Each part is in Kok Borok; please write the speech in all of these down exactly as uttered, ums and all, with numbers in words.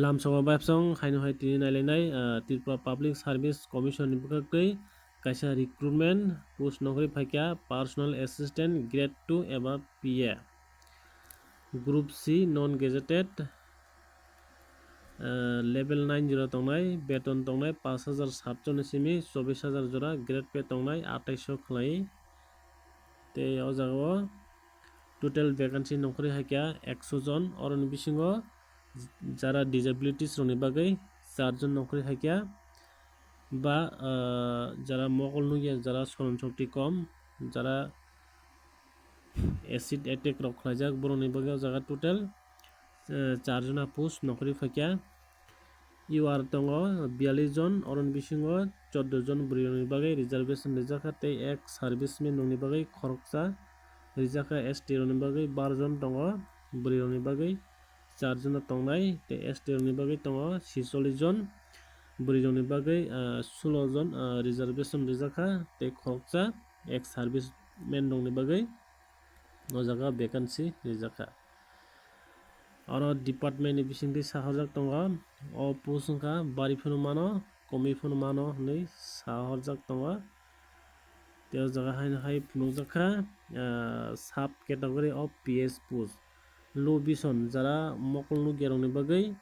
Lamsongo babsong haino hai tini nailainai, ah, Tripura Public Service Commission ni bwkhak twi kaisa recruitment post nokri phaikha, personal assistant grade two eba P A. Group C non gazetted, ah, level nine jora tongnai, beton tongnai pash hajar satso ni simi chobbish hajar jora, grade pay tongnai attaisho khlai. Tei o jaga o total vacancy nongkhorwi haikha ekso jon, oroni bisingo jara disabilities rokni bagwi char jon nongkhorwi haikha, ba, ah, jara mokol nukya, jara soron shokti kom, jara acid attack rok khlaijak, borokni bagwi o jaga total, eh, char jona post nongkhorwi phaikha. U R tongo biyallis jon, oroni bisingo chordo jon bwrwi rokni bagwi reservation rijak kha, tei ek serviceman rokni bagwi khoroksa rijak kha, S T rokni bagwi bar jon tongo, bwrwi rokni bagwi char jona tongnai, tei S T rokni bagwi tongo chisollis jon, bwrwi rokni bagwi, ah, sulo jon, ah, reservation rijak kha, tei khoroksa ek serviceman rokni bagwi o jaga vacancy rijak kha. Oro department ni bisingtwi sahorjak tongo, o post wngkha bari phano mano, komwi phano mano hinwi sahorjak tongo. Tei o jaga haino hai phunukjak kha, ah, sub category of P S post. Low vision, jara mokol nukya rokni bagwi,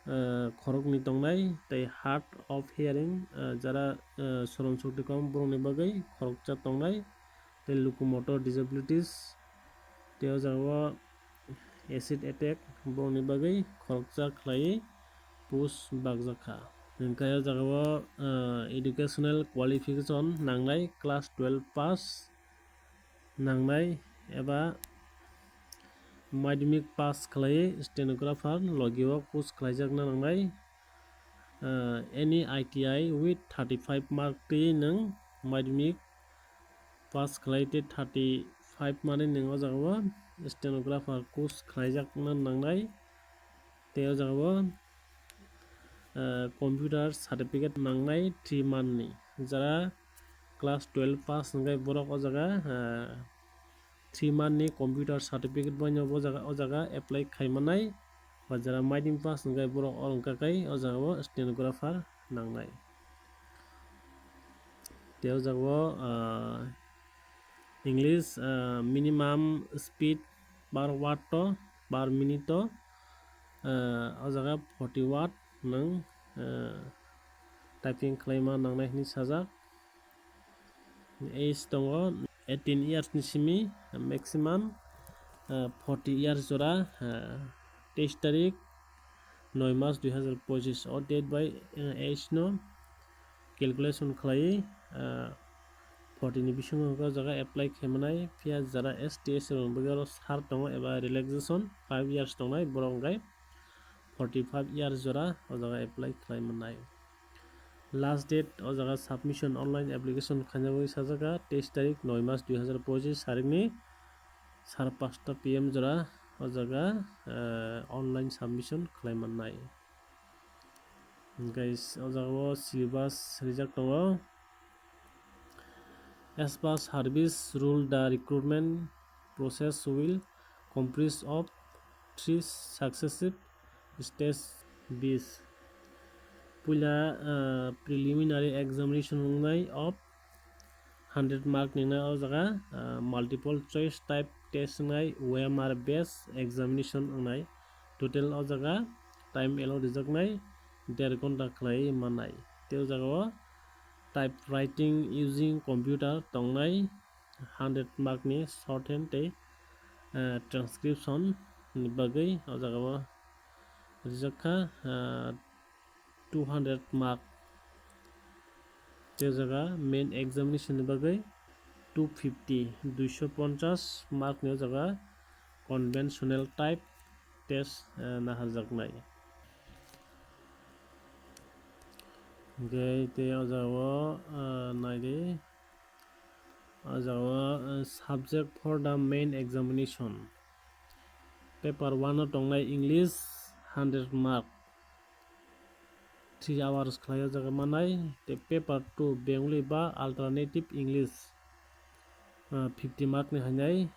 ah, khoroknwi tongnai, tei hard of hearing, ah, jara, ah, soron shokti kom borokni bagwi khoroksa tongnai, tei locomotor disabilities, tei o jaga o acid attack borokni bagwi khoroksa khlaiwi post bakjak kha. Hwnkhe o jaga o, ah, educational qualification nangnai, class twelve pass nangnai eba madhyamik pass khlaiwi stenographer logi o course khlaijakna nangnai. Ah, any I T I with thirty five mark twi nwng madhyamik pass khlai tei thirty five manwi nwng o jaga o stenographer course khlaijakna nangnai. Tei o jaga o, ah, computer certificate nangnai three month ni. Jara class twelve pass hwnkhe borok o jaga, ah, three month ni computer certificate bai no o jaga, o jaga apply khai manai. Ba jara madhyamik pass hwnkhe borok oro hwnkha khe o jaga o stenographer nangnai. Tei o jaga o, ah, English, ah, minimum speed per word to, per minute to, ah, o jaga forty word nwng, ah, typing khlaima nangnai hinwi sajak. Age tongo eighteen years ni simi, maximum, ah, forty years jora, ah, teis tarik noi mas dui hazar pochis o date bai, ah, age no calculation khlaiwi, ah, forty ni bisingo hwnkhe o jaga apply khe manai, phiya jara S T S rokni bagwi oro sar tongo eba relaxation five years tongnai borok hwnkhe forty five years jora o jaga apply khlai manai. Last date o jaga submission online application khainani sajak kha teis tarik noi mas dui hazar pochis tarikni sar pasta P M jora o jaga, eh, online submission khlai manai. Guys, o jaga o syllabus rijak tongo. As per service rule, the recruitment process will comprise of three successive stage. Bis puila, ah, preliminary examination wngnai of hundred mark ni wngnai o jaga, ah, multiple choice type test wngnai, O M R based examination wngnai. Total o jaga time allow rijaknai der ghonta khlai manai. Tei o jaga o type writing using computer tongnai, hundred mark ni short hand tei, ah, transcription ni bagwi o jaga o rijak kha, ah, two hundred mark. Tei o jaga main examination ni bagwi two fifty, duiso ponchas mark ni o jaga conventional type test, ah, naharjaknai. Hwnkhe tei o jaga o, ah, naidi. O jaga o, eh, subject for the main examination. Paper one o tongnai English, hundred mark, three hours khlai o jaga manai. Tei paper two Bengali ba alternative English, eh, fifty mark ni hainai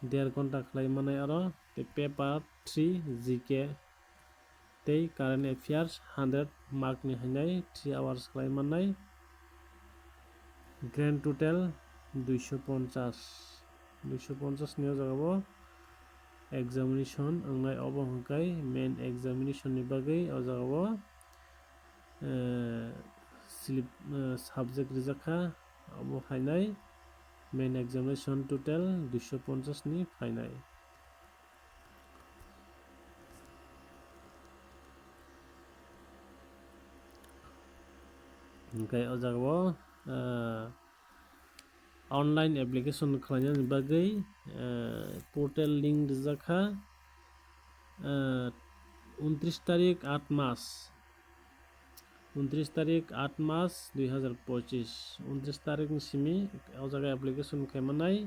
der ghonta khlai manai aro. Tei paper three G K, Tei current affairs hundred mark ni hainai three hours khlai mannai. Grand total duiso ponchas. Duiso ponchas ni o jaga o examination wngnai, obo hwnkhe main examination ni bagwi o jaga o, eh, slip, eh, subject rijak kha, obo phainai main examination total duiso ponchas ni phainai. Hwnkhe o jaga o, eh, online application khlainani bagwi, eh, portal link rijak kha, eh, untris tarik aat mas, untris tarik aat mas dui hazar pochis, untris tarik ni simi o jaga application khaimannai.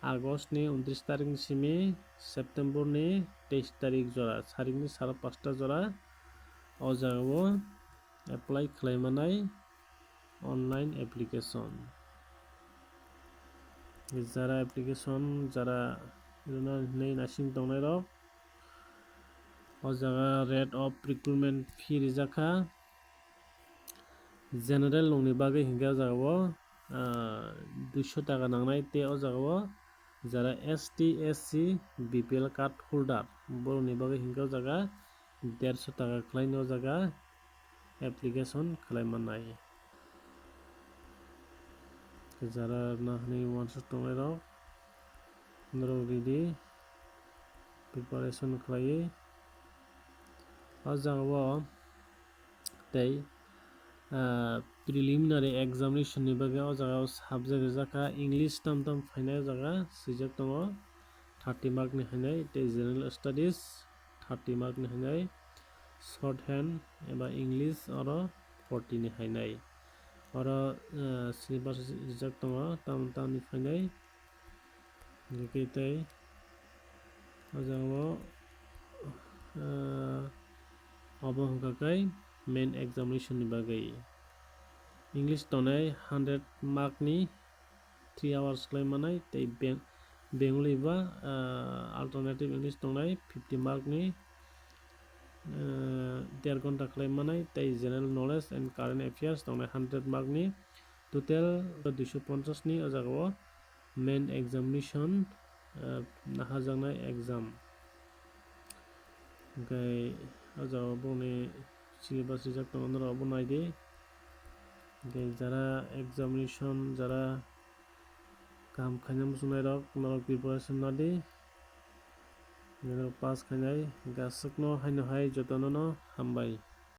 August ni untris tarik ni simi September ni teis tarik jora, sarik ni sara pasta jora o jaga o apply khlai manai online application. Jara application, jara rwna hinwi naising tongnai rok, o jaga rate of recruitment fee rijak kha. General rokni bagwi hinkhe o jaga o, ah, duiso taka nangnai, tei o jaga o jara S T, S C, B P L card holder borokni bagwi hinkhe o jaga derso taka khlaino o jaga application khlai mannai. Jara rwna hinwi uansuk tongnai rok, norok ready preparation khlaiwi o jaga o tei, ah, preliminary examination ni bagwi o jaga o subject rijak kha English tam tam phainai o jaga swijak tongo thirty mark ni hinwi, tei general studies thirty mark ni hinwi, short hand eba English oro forty ni hinwi. Oro, ah, syllabus rijak tongo tam tam ni phainai. Hingke tei o jaga o, ah, obo hingka khe main examination ni bagwi English tongnai hundred mark ni three hours khlai manai, tei Beng-, Bengali ba, ah, alternative English tongnai fifty mark ni, ah, der ghonta khlai manai, tei general knowledge and current affairs tongnai hundred mark ni. Total duiso ponchas ni o jaga o main examination, ah, naharjaknai exam. Hingke o jaga o boni syllabus rijak tongo, norok bo nai di. Hingke jara examination, jara kaham khaina muchungnai rok, norok preparation la di. Norok pass khainai, hingke aswkno haino hai jotono no hambai.